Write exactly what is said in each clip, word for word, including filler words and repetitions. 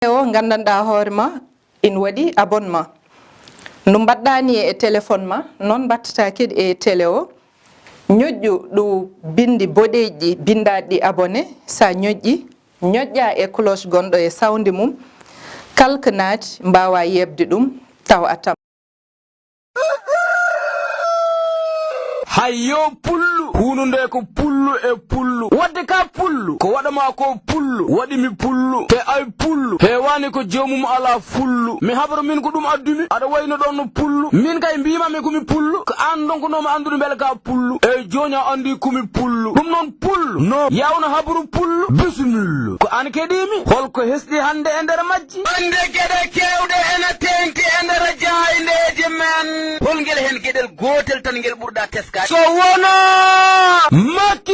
O nganndanɗaa hoore ma, ina waɗi abonnement. No mbaɗɗaa ni e téléphone ma, noon mbaɗtataa kadi e télé o. Ñoƴƴu ɗo binndi boɗeeji ɗi, binndaaɗi ɗi abonné, so a ñoƴƴi, ñoƴƴaa e cloche gonɗo e sawndi mum. Kala ko naati, mbaawaa yeeɓde ɗum, taw a tam. Hayyo pullu, huunde nde ko pullu e pullu. Waɗde ka pullu, ko waɗa ma ko pullu, waɗi mi pullu. Te ay pullu, heewaani ko joomum alaa fullu. Mi habra min ko ɗum addumi, aɗa wayno ɗon no pullu. Min kay mbiima mi ko mi pullu, ko aan ndonkunoo mi anndude mbele ka pullu. Eey jooni a anndi ko mi pullu. Ɗum noon pullu, no yawno habru pullu, bisimillu. Ko aan keɗii mi, hol ko hesɗi hannde e nder majji? Wonde geɗe keewɗe ene teeŋti e nder jaayndeeji men. Hol ngel heen geɗel gootel tan ngel ɓurɗaa teskaade? So wonaa Macky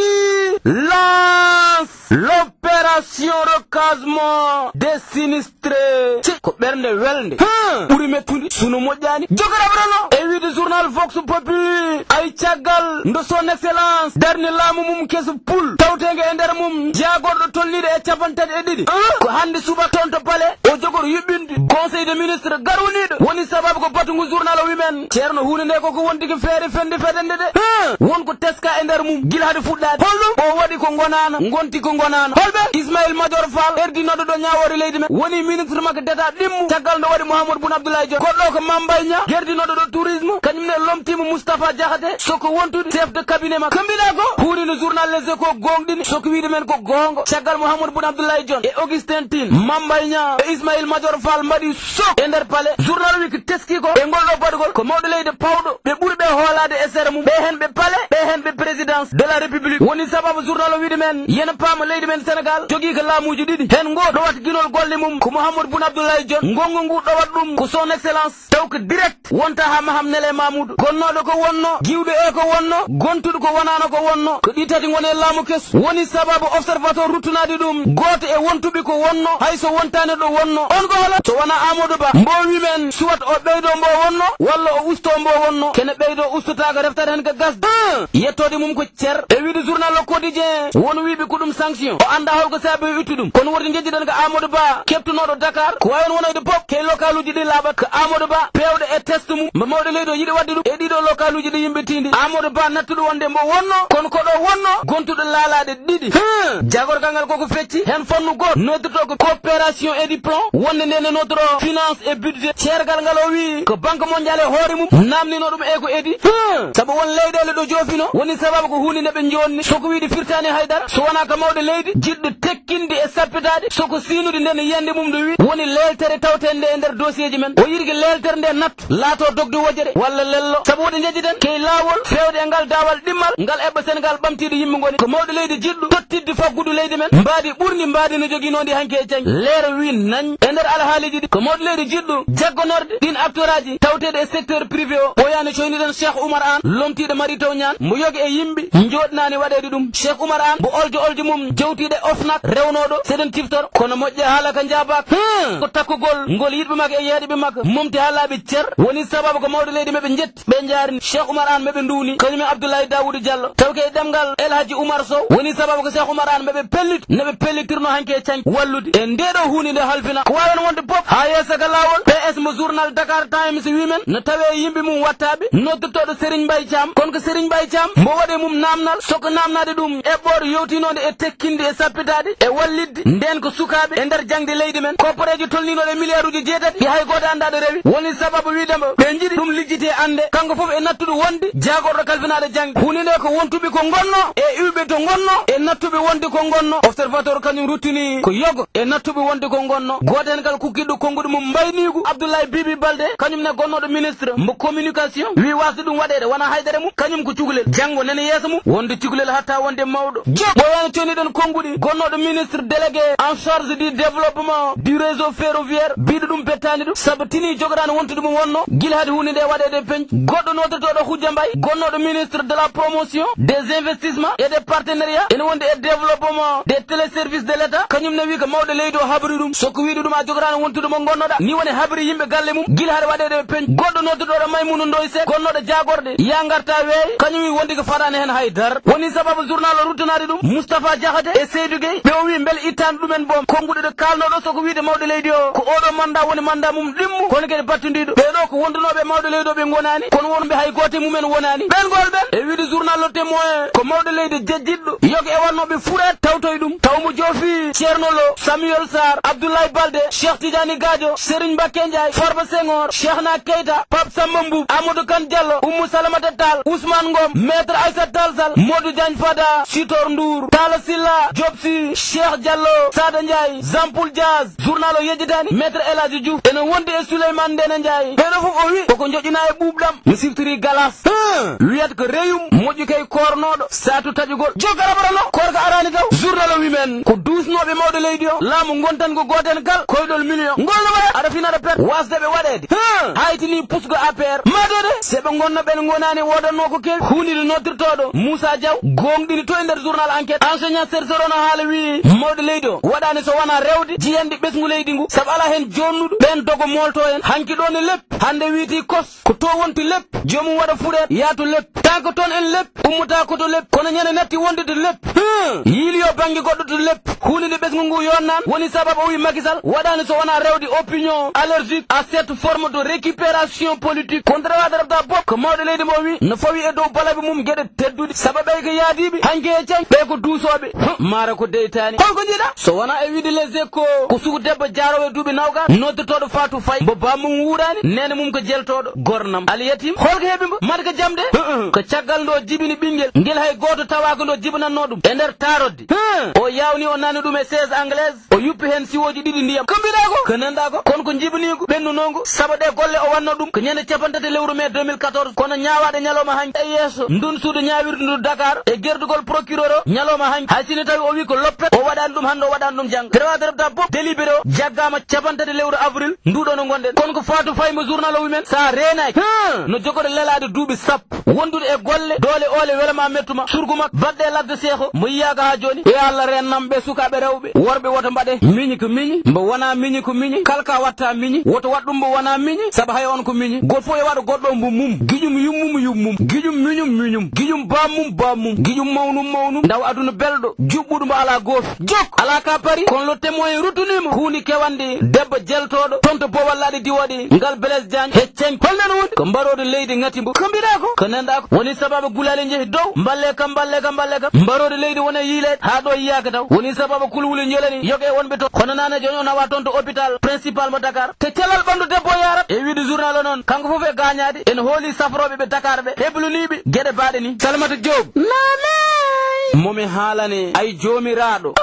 lance l'opération recasement des sinistrés. Ci ko ɓernde welnde. Hum, ɓuri mettude, sunu moƴƴaani. Jogoraɓe no e wiide journal Vox Populi, ay caggal nde son excellence darni laamu mum kesu pul, tawteenge e nder mum jaagorɗo tolniiɗo e capanɗe tati e ɗiɗi. Ko hannde subaka toon to palais o jogori yuɓɓinde Conseil des ministres garwaniiɗo. Woni sababu ko batu ngu journal o wi men, Ceerno, huunde nde koko wontiki feere fende fedande de. Hum, won ko teska e nder mum gila hade fuɗɗaade. Holɗum? O waɗi ko ngonaana, ngonti ko ngonaana. Holɓe? Ismaïla Madior Fall, ardinooɗo ɗo ñaawoore leydi men, woni ministre makko d'État ɗimmo, caggal nde waɗi Mouhamadou Boun Abdallah Dionne. Goɗɗo ko Mame Mbaye Niang, ardinooɗo ɗo tourisme, kañum ne lomtiima Moustapha Diakhaté, soko wontude chef de cabinet makko. Ko mbiɗa ko? Huurino journal Les Échos gooŋɗini, soko wiide men ko goonga. Caggal Mouhamadou Boun Abdallah Dionne e Augustin Tine, Mame Mbaye Niang e Ismaïla Madior Fall mbaɗi sok e nder palais. Journal wi ko teski ko e ngol ɗo baɗgol, ko mawɗo leydi pawɗo ɓe ɓuri ɓe hoolaade e sera mum, ɓe heen ɓe palais, ɓe heen ɓe présidence de la République. Woni sababu journal o wiide men, yen paama leydi men Sénégal jogii ko laamuuji ɗiɗi. Heen ngoo ɗowata ginol golle mum ko Mouhamadou Boun Abdallah Dionne. Ngonngu ngu ɗowata ɗum ko son excellence, taw ko direct wonta haa Maham Nele Mamoudou. Gonnooɗo ko wonno, jiwɗo e ko wonno, gontuɗo ko wonaano ko wonno, ko ɗi tati ngoni e laamu kesu. Woni sababu Observateur ruttunaade ɗum, gooto e wontuɓe ko wonno, hay so wontaani ɗo wonno. On ko holo? So wonaa Amadou Ba, mbo wi men, soit o ɓeydo mbo wonno, walla o usto mbo wonno. Kene ɓeydo ustotaako, reftat heen ko gasde. Hum, yettoode mum ko cer. E wiide journal Le Quotidien, won wiiɓe ko ɗum sanction. O anndaa hol ko saabi o itti ɗum. Kono wonde njejjiɗen ko Amadou Ba, keɓtunooɗo Dakar, ko waawi on wonoyde pop, key lokaluuji ɗi laaɓat. Ko Amadou Ba, peewɗo e test mum, mbo mawɗo leydi o yiɗi waɗde ɗum e ɗiɗo lokaluuji ɗi yimɓe tiindi. Amadou Ba nattuɗo wonde mbo wonno, kono ko ɗo wonno, gontuɗo laalaaɗe ɗiɗi. Hum, jaagorgal ngal koko fecci, heen fannu gooto, noddirtoo ko coopération et diplôme, wonde nde ne noddiroo finance et budget. Ceergal ngal o wii, ko Banque Mondiale e hoore mum, naamnino ɗum e ko edi. Hum, sabu won leyɗeele ɗo joofino, woni sababu ko huunde nde ɓe joonni, soko wiide firtaani haydara, so wonaa ko mawɗo leydi, jiɗɗo tekkinde e sappitaade, soko siinude nden yiyannde mum nde wii, woni leeltere tawteende e nder dossier ji men. O yiɗi ko leeltere nde natto, laato dogde wojere, walla lello. Sabu woɗi njejjiten, key laawol, feewde e ngal daawal ɗimmal, ngal eɓɓa Senegal ɓamtiiɗo yimɓe ngoni. Ko mawɗo leydi jiɗɗo, tottidde faggudu leydi men, mbaadi ɓurndi mbaadi no joginoondi hanki e cañi. Leero wii nañ, e nder alhaaliiji ɗi, ko mawɗo leydi jiɗɗo, jaggonorde ɗin acteuraaji tawteeɗo e secteur privé o. Ɓooyaani coyniɗen Cheikh Oumar Anne, lomtiiɗo Mary Teuw Niane, mbo yoga e yimɓe, njooɗnaani waɗeede ɗum. Cheikh Oumar Anne, mbo oljo oljo mum, jewtiiɗo e OFNAC, rewnooɗo, seɗen ciftor, kono moƴƴa haala ka njaabaaka. Hum, ko takkugol ngol yiɗɓe makko e yeeɗiɓe makko, momti haa laaɓi cer, woni sababu ko mawɗo leydi meɓe njetti. Ɓe njaarni Cheikh Oumar Anne, ɓe ɓe nduwni kañum e Abdoulaye Daouda Diallo, taw ko e ɗemngal El Hadji Oumar Sow. Woni sababu ko Cheikh Oumar Anne, ɓe ɓe pellit, no ɓe pellitirno hanki e cañi wallude e nde ɗo huunde nde halfina. Ko waawen wonde pop haa yeeso ka laawol, P S mo journal Dakar Times wii men, no tawee yimɓe mum wattaaɓe, noddotooɗo Serigne Mbaye Thiam. Kono ko Serigne Mbaye Thiam, mbo waɗi e mum naamnal, soko naamnaade ɗum eɓɓoore yewtinoonde e tekkinde e sappitaade e wallitde ndeen ko sukaaɓe e nder jaŋde leydi men. Koppareejo tolniinooɗo e miliyaaruuji jeetati, ɗi hay gooto anndaa ɗo rewi. Woni sababu wiide mbo ɓe njiɗi ɗum lijjitee annde, kanko fof e nattuɗo wonde jaagorɗo kalfinaaɗo jaŋde. Huunde nde ko wontuɓe ko ngonno e iwɓe to ngonno e nattuɓe wonde ko ngonno. Observateur kañum ruttini ko yogo e nattuɓe wonde ko ngonno. Gooto heen kala kukkiɗo konnguɗi mum mbayniigu. Abdoulaye Bibi Baldé, kañum ne gonnooɗo ministre mo communication, wii waasde ɗum waɗeede wonaa haydara mum, kañum ko cukalel. Janngo nene yeeso mum wonde cukalel hatta wonde mawɗo. Jogo ɓooyaani coniɗen konnguɗi gonnooɗo ministre délégué en charge du développement du réseau ferroviaire, biiɗo ɗum bettaani ɗum, sabu tinii jogoraani wontude mo wonno gila hade huunde nde waɗeede peñ. Goɗɗo noddotooɗo Hujja Mbay, gonnooɗo ministre de la promotion des investissements et des partenariats, ene wondi e développement des téléservices de l'État, kañum ne wii ko mawɗo leydi o habri ɗum. Soko wiide ɗum a jogoraani wontude mo ngonnoɗa, ni woni habri yimɓe galle mum gila hade waɗeede peñ. Goɗɗo noddotooɗo Maymuna Ndoy Seck, gonnooɗo jaagorɗe Ya Ngarta Weeyo, kañum wii wondi ko faɗaani heen hay dara. Woni sababu journal o ruttanaade ɗum Moustapha Diakhaté e Seydou Gueye. Ɓe o wi mbele ittaani ɗumen boom. Konnguɗi ɗo kaalnooɗo so ko wiide mawɗo leydi o, ko oɗo mannda woni mannda mum ɗimmu, kono kadi battondiiɗo. Ɓee ɗo ko wondunooɓe e mawɗo leydi o ɓe ngonaani, kono wonɓe hay gooto e mumen wonaani. Ɓeen ngol ɓeen, e wiide journal Le Témoin, ko mawɗo leydi jejjitɗo, yoga e wannooɓe fuɗaat tawtoy ɗum. Taw mo joofi Ceerno Lo, Samuel Sarr, Abdoulaye Balde, Cheikh Tidiane Gadio, Serigne Mbacké Ndiaye, Farba Senghor, Cheikhna Keita, Pape Samba Mboup, Amadou Kane Diallo, Oumou Salamata Tall, Ousmane Ngom, Maître Aïssata Tall Sall, Modou Diagne Fada, Sitor Ndour, Talla Sylla, Diop Sy, Cheikh Diallo, Sada Ndiaye, Jean Paul Diaz. Journal o yejjitaani, Maître El Hadji Diouf ene wondi e Souleymane Ndéné Ndiaye. Ɓee ɗo fof o wi koko joƴƴinaa e ɓuuɓɗam. Mi siftori galas. Huh! Wiyata ko reyum, moƴƴi kay koornooɗo, saatu taƴugol. Jokka raɓata no, koorka araani taw. Journal o wi men, ko duusnooɓe mawɗo leydi o, laamu ngontan ko gooten kal, koyɗol million. Ngol no waɗa, aɗa fina aɗa pet. Wasde ɓe waɗeede. Huh! Haytini pusgo A P R. Maatode, se ɓe ngonno ɓen ngonaani woodanno ko keewi. Huunide noddirtooɗo, Moussa Diaw, gooŋɗini to e nder journal Enquête. Enseignant chercheur o no haala wi, mawɗo leydi o, waɗaani so wonaa rewde, jiyanɗi ɓesngu leydi ngu, sabu alaa heen joonnuɗo, ɓeen dogo moolto en. Hanki ɗo ne leppi, hannde wiiti kos. Ko to wonti lepp, joomum waɗa fuɗeede, yaa to lepp. Tan ko toon en lepp, ummata ko to lepp, kono ñande natti wonde to lepp. Hmm, yiili yo bannge goɗɗo to lepp. Huunde nde ɓesngu ngu yonnaan, woni sababu o wi Macky Sall waɗaani so wonaa rewde opinion allergique à cette forme de récupération politique. Kono droit de repta bopp, ko mawɗo leydi mo wi, no fawi e dow balaɓe mum geɗe tedduɗe. Sababu ɓe ko yaadiiɓe, hanki e cañ, ɓe ko duusooɓe. Huh, maara ko deytaani. Hol ko njiɗa? So wonaa e wiide Les Échos, ko suku debbo jaaroowo e duuɓi nawgas, noddotooɗo Fatou Faye, mbo bammum wuuraani, neene mum ko jeltooɗo, gornam. Aliyatim, hol ko heɓi mbo? Mbaɗa ko jam de? Huh, huh. Ko caggal nde o jibini ɓinngel, ngel hay gooto tawaaka nde o jibanatnoo ɗum. E nder taarodde, huh, o yawni, o nani ɗum e chaise anglaise, o yuppi heen siwooji ɗiɗi ndiyam. Ko mbiɗaa ko? Ko nanɗaa ko? Kono ko njibini ngu, ɓennunoo ngu, sabu ɗe golle o waɗnoo ɗum ko ñande cappanɗe tati lewru mai deux mille quatorze, kono ñaawaaɗe ñalawma hanki e yeeso ndun suudu ñaawirdu ndu Dakar, e gerdugol procureur o ñalawma hanki, hay sinno tawi o wi ko loppet, o waɗaani ɗum hannde, o waɗaani ɗum janngo. Droit de repta bopp délibéré o jaggaama cappanɗe tati lewru avril nduɗo no ngonɗen. Kono ko Fatou Faye mo journal o wi men, sa reenaaki, huh, no jogori lelaade duuɓi sappo wondude e golle, doole oole wela ma mettu ma, surgu makko baɗɗe ladde seeko mo yiyaaka haa jooni. E Allah, rennam ɓe sukaaɓe rewɓe, worɓe woto mbaɗe miñi ko miñi, mbo wonaa miñi ko miñi, kala ka watta miñi, woto waɗ ɗum mbo wonaa miñi, sabu hay on ko miñi. Gooto fof yo waɗo goɗɗo mbo mum, giƴum yummum yummum, giƴum miñum miñum, giƴum bammum bammum, giƴum mawnum mawnum, ndaw aduna belɗo, juɓɓuɗo mbo alaa gooto. Jok! Alaa ka pari, kono Le Témoin ruttunii mo. Huunde kewanɗe, debbo jeltooɗo, toon to Bowal Laaɗe Diwooɗe, ngal Blaise Diagne, he Cañ. Holno no woni? Ko mbaroodo leydi ŋati mbo. Ko mbiɗaa ko? Ko nanɗaa ko? Woni sababu gulaali njehi dow, mballe kam, mballe kam, mballe kam. Mbaroodo leydi woni e yiileede, haa ɗo yiyaaka taw. Woni sababu kulwuli njolani, yoga e wonɓe to. Kono naane jooni o nawa toon to hôpital principal mo Dakar. Te calal ɓanndu debbo o yaarat. E wiide journal o noon, kanko fof e gaañaade, ene hooli safrooɓe ɓe Dakar ɓe, hebluniiɓe geɗe baaɗe ni. Salimata Joob. Naamey. Mo mi haalane, ay joomiraaɗo.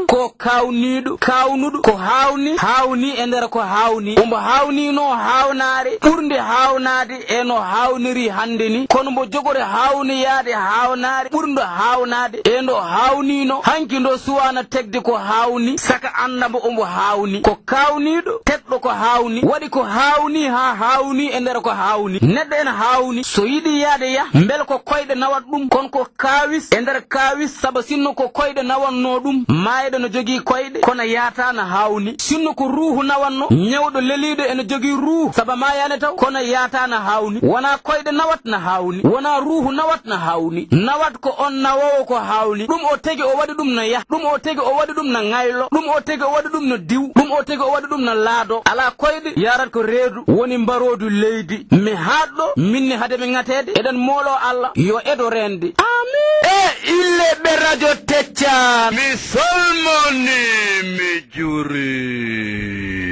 Ko kaawniiɗo, kaawnuɗo, ko haawni, haawni e nder ko haawni. Ombo haawniino haawnaare, ɓurnde haawnaade e no haawniri hannde ni. Kono mbo jogori haawniyaade haawnaare, ɓurnde haawnaade e ndo haawniino. Hanki ndo suwaana tegde ko haawni, saka annda mbo ombo haawni. Ko kaawniiɗo, tedɗo ko haawni, waɗi ko haawni haa haawni e nder ko haawni. Neɗɗo ene haawni, so yiɗi yaade yah, mbel ko koyɗe nawat ɗum, kono ko kaawis e nder kaawis, saba sinno ko koyɗe nawatnoo ɗum, maayɗo no jogii koyɗe, kono yaataa na haawni. Sinno ko ruuhu nawatnoo, ñawɗo leliiɗo ene jogii ruuhu, saba maayaani taw, kono yaataa na haawni. Wonaa koyɗe nawat na haawni, wonaa ruuhu nawat na haawni. Nawat ko on nawoowo ko haawni. Ɗum o tegi o waɗi ɗum no yah, ɗum o tegi o waɗi ɗum no ŋaylo, ɗum o tegi o waɗi ɗum no diw, ɗum o tegi o waɗi ɗum no laado. Alaa koyɗe yarat ko reedu, woni mbaroodu leydi. Mi haaɗɗo, minni hade mi ŋateede, eɗen moolo Allah, yo edo reende. Amin. E ille ɓe radio Tecca. Mi salmoni, mi juri.